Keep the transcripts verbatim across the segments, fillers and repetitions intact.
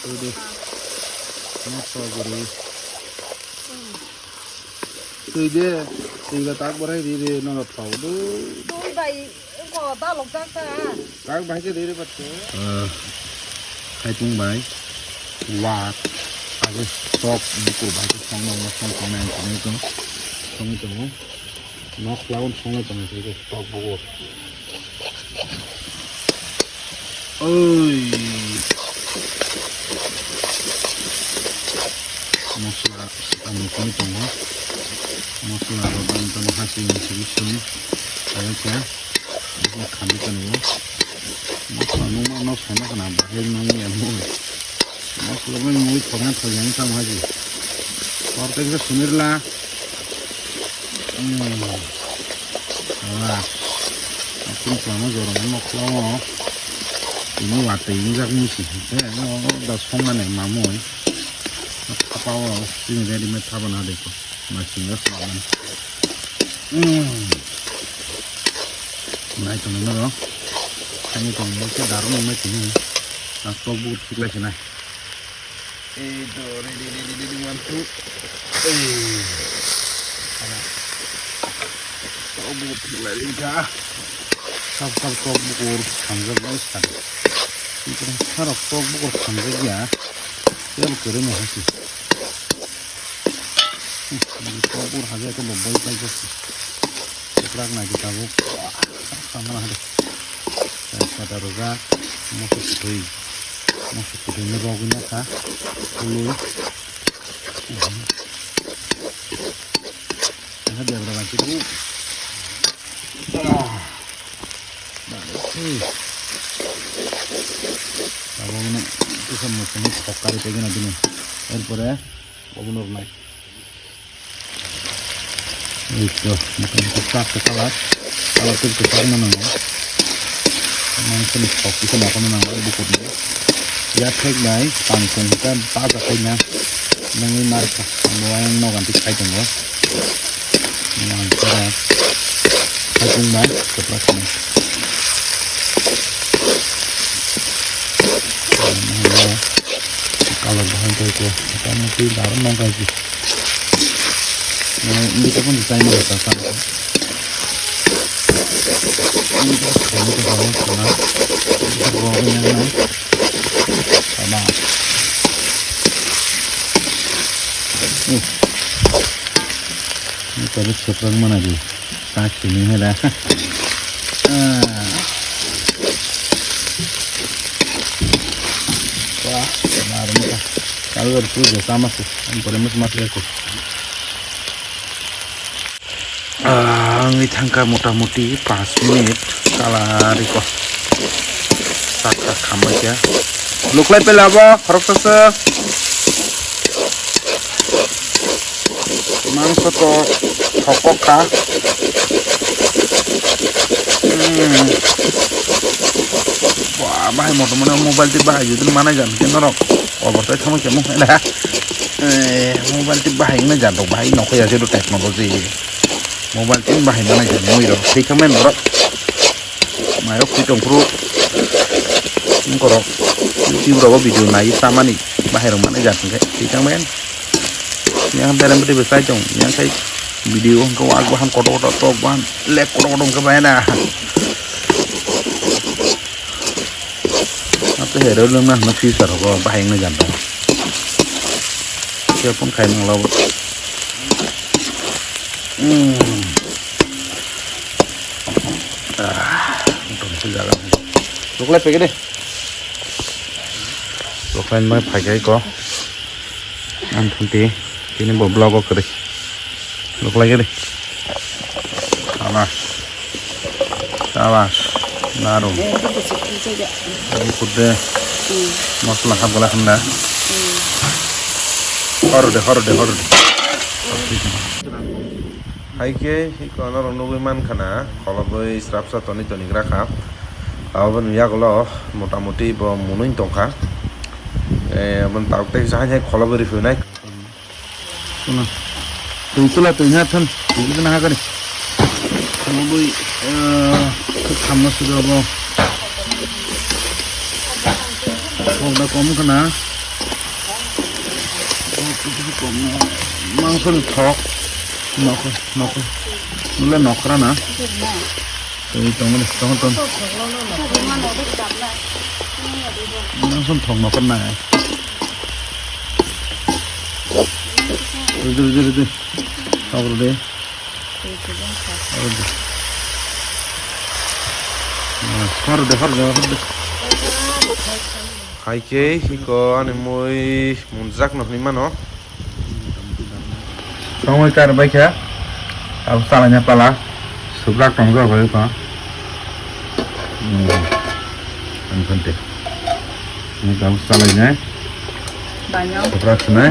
Twi de. Mokto guri. Twi de. Twi ba tak borai ri ri no thau du. Twi bai ko dalok jak ta. Tak bai ke ri ri bat ko. Ah, hai tung bai. Wa. Age tok bukur bai ke song no song song nang song song song. Nok laun song song song tok bukur. Oi. Mosla ang nukwi tongo. Mosla rok ang tamo haching simi song. Kaya khe. Mosla khandi tongo. Mosla nungma nok sana kana bahai nungya mui. Mosla bai mui thokna thokya wngkha haji. Kor kaisa sunirla. Hmm. Wah. Akhung kwlama jorong no kwlamo. Ini watwi wngjak mui si. Eh, no, no, da songmani mamui. Thapa o, chini ready made thapa na de ko. Ma singa kwlama. Hmm. Nai tong no ro. Kani tong mo se daru mo me tini. Na tok bu thik lai sinai. Ei to, ready, ready, ready, one, two. Ei. Tok bukur thik lai ri kha. Sab sab tok bukur khamjak bai sa. Ito sarok tok bukur khamjak ya. Tei bo kwrwi no hasi. Tok bukur haja to bo bol pai jak. Kwkrak nai di tabuk. Samana hade. Tejpata rwjak. Moso kwtwi. Moso kwtwi no rogwi nakha. Khului. Aha debra bai khe. Tabuk no kisa moso no thok kari tei gana bini. Erpore obono rwnai. Ei to, motamoti char ta colour. Colour tei kwchak no nango. Mangso ni thok kisa nokol no nango, bukur ni. Ya thek bai, tang tong khe baja khai na. Nangwi mar kha, bo ayang nogan twi khai tongo. Mangso ra. Khai tong bai, kwprak khe. Colour bahai khe, motamoti daru nang kha. Hindi ko pun design mo ta sa. Hindi ko pun design mo ta sa. Hindi ko pun design mo ta sa. Ini tadi seberang mana dia? Sakini hela. Ah. Wah, baru muka. Kalau dari tu dia sama sih. Yang paling mas mas aku. Ah, ang ithangka motamoti paanch minute kala riko. Sak sak khambai khe. Luklai pela bo, khorok sasa. Mangso to thokok kha. Hmm. Wah, bahai moto mane mobile twi bahai jodi manai jan khe norok. Obo tai thamo khe mo hele. Eh, mobile twi bahai wngna jan rok bahai nokho ya jedo technology. Mobile twi bahai manai jan mui rok. Thik khe men borok. Mairok twi tong phuru. Borok. YouTube rogo video nai samani bahai rok manai jan khe. Thik khe men. Yang berem beri besai tong. Yang kai video hwnkhe wak bahan kotor kotor tok bahan lek kotor kotor hwnkhe bahai na. Ate hero lwng na hwnna future rogo bahai wngna jan tong. Khe phone khai nang labo. Hmm. Ah, tong se jaga. Luklai pegede. Luklai mai phai kai ko. Ang thunti, tini bo vlog o kwrwi. Luklai gede. Sabash. Sabash. Darum. Darum kudde. Mosla hap gala khanda. Horode, horode, horode. Hai khe, hiko norok nugwi mankha na, kholobwi srapsa toni toni gra kha. Aboni yagulo motamoti bo mwnwi tongkha. Eh, aboni tabuk tei kisa hai hai kholobwi riphinai. Twi chwla twi ha thon, twi kisa na ha kari. Kholobwi, eh, khamma sudo bo. Kok da kom khana. Mangso ni thok. Nokra, nokra. Nule nokra na. Tei tongo, tongo, tongo. Mangso ni thok nokra na. Rede, rede, rede. Thok rede. Rede. Ah, hor de, hor de, hor de. Hai khe hiko ani mui munjak no hinwi mano. Tongwi kar bai kha. Abo salaina pala. Subrak tong jagoi ko. Hmm. Ang khante. Ni abo salaina. Subrak sinai.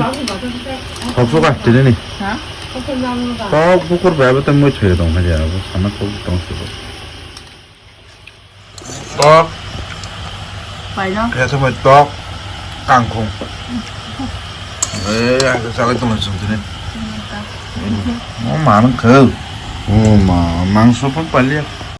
Kok suka tini ni. Ha? Kok bukur bai abo tong mui thoi tong kha ja. Abo sana kok tong suka. Tok. Paino. Kaya sampai tok. Kangkung. Eh, aku salah tuh langsung sini. Oh, mana kau? Oh, ma, mangso pun paling.